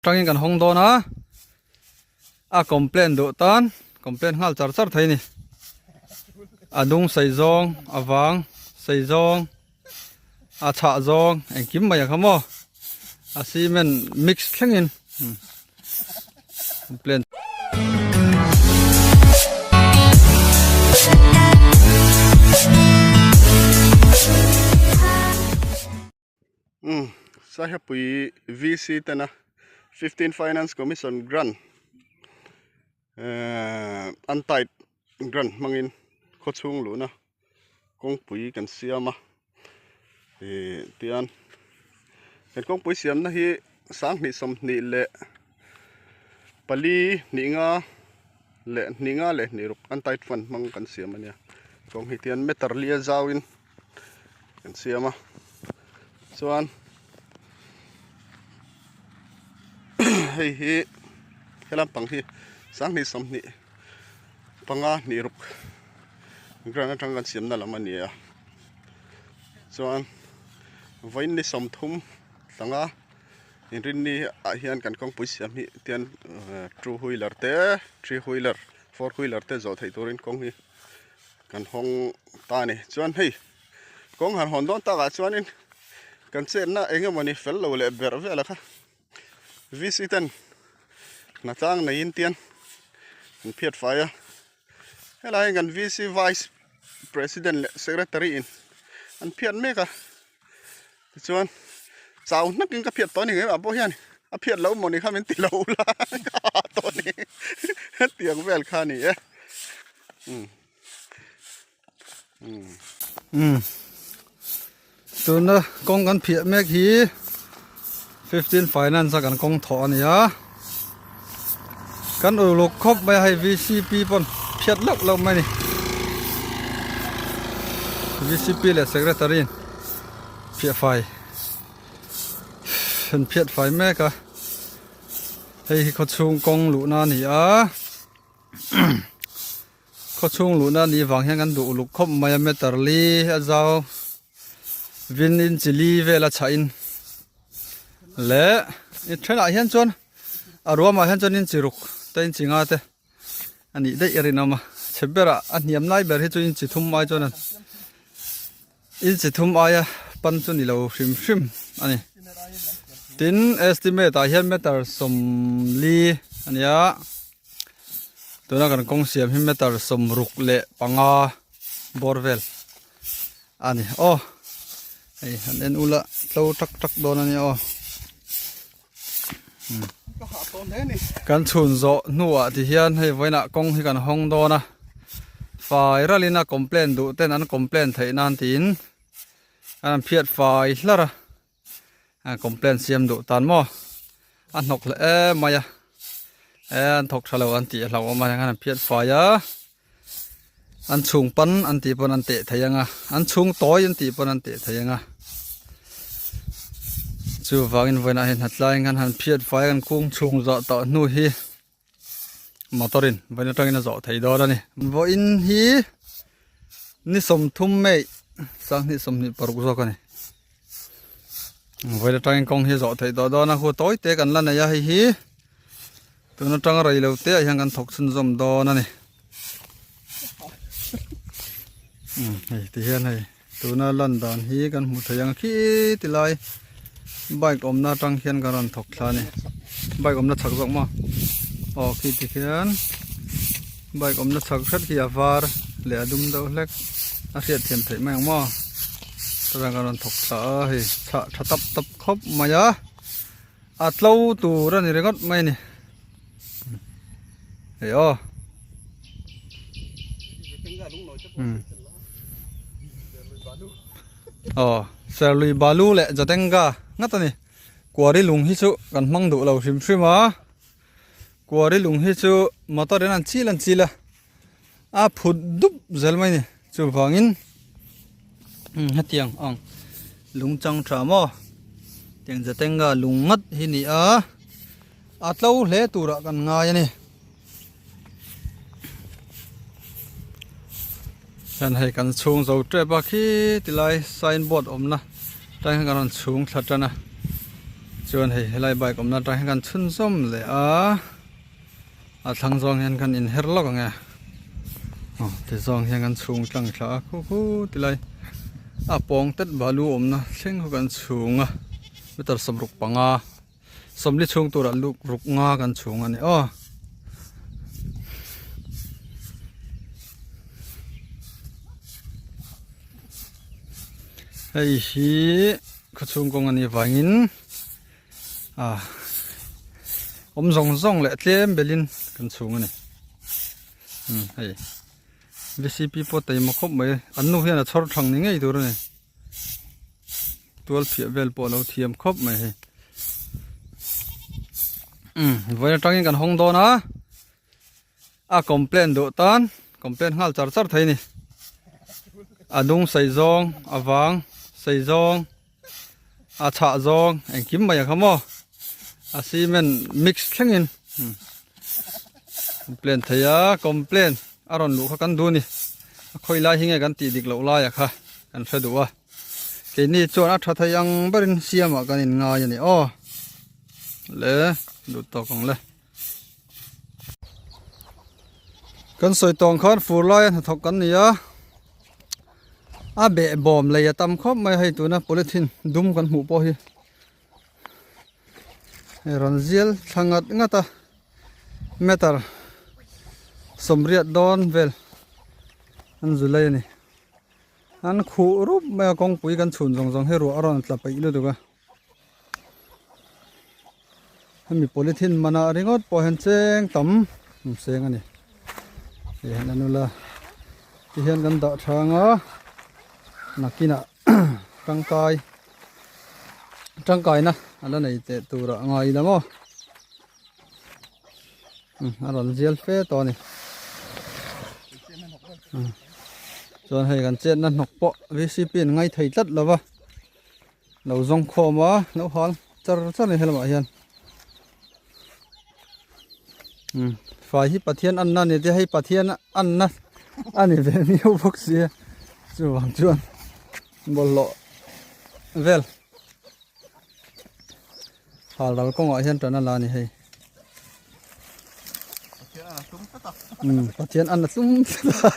Tangin kan hawng dawn a, a complain duh tan complain nghal char char thei a ni. A dung sei zawng, a vang sei zawng, a chhah zawng engkim mai a kha maw a cement mix thlengin complain. Umm Sahepui VC tena 15 Finance Commission Grant ehh untied grant hmangin khawchhung luhna kawngpui kan siam a ih tian he kawngpui siamna hi sanghnih sawmhnih leh pali hnih nga leh hnih nga leh hnih ruk untied fund hmang kan siam a nia kawng hi tian meter li a zauin. kan siam a chuan hei hi he lampang hi sanghnih sawmhnih panga hnih ruk ground atang kan siamna lam a ni a chuan vawiin ni sawmthum tlanga inrinni ah hian kan kawngpui siam hi tian two wheeler te three wheeler four wheeler te zawh theih turin kawng hi. Kan hawng ta a ni. Chuan hei kawng han hawn dawn takah chuanin kan chetna eng emawni fel lo leh berh vel a kha VC ten hnatlang neiin tian an phiat fai a. Helai hian kan VC Vice President leh Secretary in an phiat mek a. Tichuan chau hnakin ka phiat tawh a ni ngei mah pawh hian a phiat lo mawni kha min ti lo la ka ha tawh a ni hetiang vel kha a ni e. Tuna kawng kan phiah mek hi 15 finance a kan kawng thawh a ni a kan uluk khawp mai a hei vcp pawn phiat loh loh mai a ni vcp leh secretary in phiah fai an phiat fai mek a hei hi khawchhung kawng luhna a ni a. Khawchhung luhna a nih vang hian kan duh uluk khawp mai a meter li a zau vin in chi li vel a chhah in leh i thenah hian chuan a ruamah hian chuan in chi ruk te in chi nga te a nih daih a rinawm a chhe berah a hniam lai ber hi chu in chi thum ai chuan In chi thum aia pan chu ni lo hrim hrim a ni. Tin, estimate ah hian meter 40 a nia. Tuna kan kawng siam hi meter 65 bawr vel a ni. Aw, hei han en ula tlo tak tak dawn a nia aw. Kan chhun zawh hnuah ti hian hei vawiinah kawng hi kan hawng dawn a fai ralin a complain duh ten an complain theih nan tiin an phiat fai hlar a complain siam duh tan maw a hnawk hle em mai a e an thawk tha lo an tih a hlauhawm a an phiat fai a an chhung pan an tih pawn an teh thei ang a an chhung tawi an tih pawn an teh thei ang a chuvangin vawiinah hian hnatlaiin khan han phiat fai a kan kung chhung zawh tawh hnu hi motor in vawiin atangin a zawh thei dawn a ni vawiin hi ni 30 May 2026 zawk a ni vawiin atangin kawng hi a zawh theih tawh dawn a khu tawi te kan la nei a hei hi. Tun atanga rei lo te ah hian kan thawk chhunzawm dawn a ni. Hei ti hian hei tuna lan dan hi kan hmu thei ang khi ti lai bike awmna atang hian kan rawn thawk thla a ni. Bike awmna chhak zawk maw? Aw khi ti khian bike awmna chhak hret hi a var leh a dum deuh hlek a hriat thiam theih mai ang maw? Tah kan rawn thawk thla a hei chhah tha tap tap khawp mai a. A tlo tur a ni ringawt mai a ni hei aw aw serlui balu leh jatenga ngat a ni kuari lung hi chu kan hmang duh lo hrim hrim a kuari lung hi chu motor in an chil an chil a a phut dup zel mai a ni chuvangin hetiang ang lung chang tha maw tiang jatenga lung ngat hi ni a a tlo hle turah kan ngai a ni hian hei kan chhung zo tep a khi tilai signboard awmna tang hian kan rawn chhung thla tan a. Chuan hei helai bike awmna atang hian kan chhunzawm leh a, a thlang zawng hian kan inher lawk ang e. Aw ti zawng hian kan chhung tlang thla a khu khu ti lai a pawng tet balu awmna thleng kha kan chhung a meter 65 40 chhung turah luk ruk nga kan chhung a ni aw. Hei hi khawchhung kawng a nih vangin ah awm zawng zawng leh tlem belin kan chhung a ni umm hei vcp pawh taima khawp mai an nu hian a chhawr thang ni ngei tur a ni tual phiah vel pawh a lo thiam khawp mai hei umm vawiin atangin kan hawng dawn a. A complain duh tan complain nghal char char thei a ni. A dung sei zawng, a vang sei zawng, a chhah zawng engkim mai a kha maw. A cement mix thlengin complain thei a, complain a rawn luh kha kan duh a ni. A khawi lai hi nge kan tih dik loh lai a kha kan hre duh a. Keini chuan a tha thei ang berin siamah kan inngai a ni aw. Le duh tawk ang le. Kan sawi tawng khan fur laia hnathawk kan ni a, a behbawm lei a tam khawp mai a hei tuna polythene dum kan hmuh pawh hi hei rawn zial thla ngat ngat a meter 80 dawn vel an zu lei a ni an khuh rup mai a kawngpui kan chhun zawng zawng hi ruah a rawn tla peih lutuk a. Hemi polythene manah ringawt pawh hian cheng tam an seng a ni ti hian an ula ti hian kan dah thang a nakinah tangkai tangkaina a la nei teh turah a ngai ila maw a rawn zial fe tawh a ni chuan hei kan chetna hnawk pawh vcp an ngai thei tlat lo va. Lo zawng khawm a lo hal char char a ni helamah hian umm fai hi pathian anna a ni te hei pathian anna a ni ve miau bawk sia chuvang chuan bawlhhlawh vel hal ral kawngah hian tan a la a ni hei umm pathian anna tlum tlat a.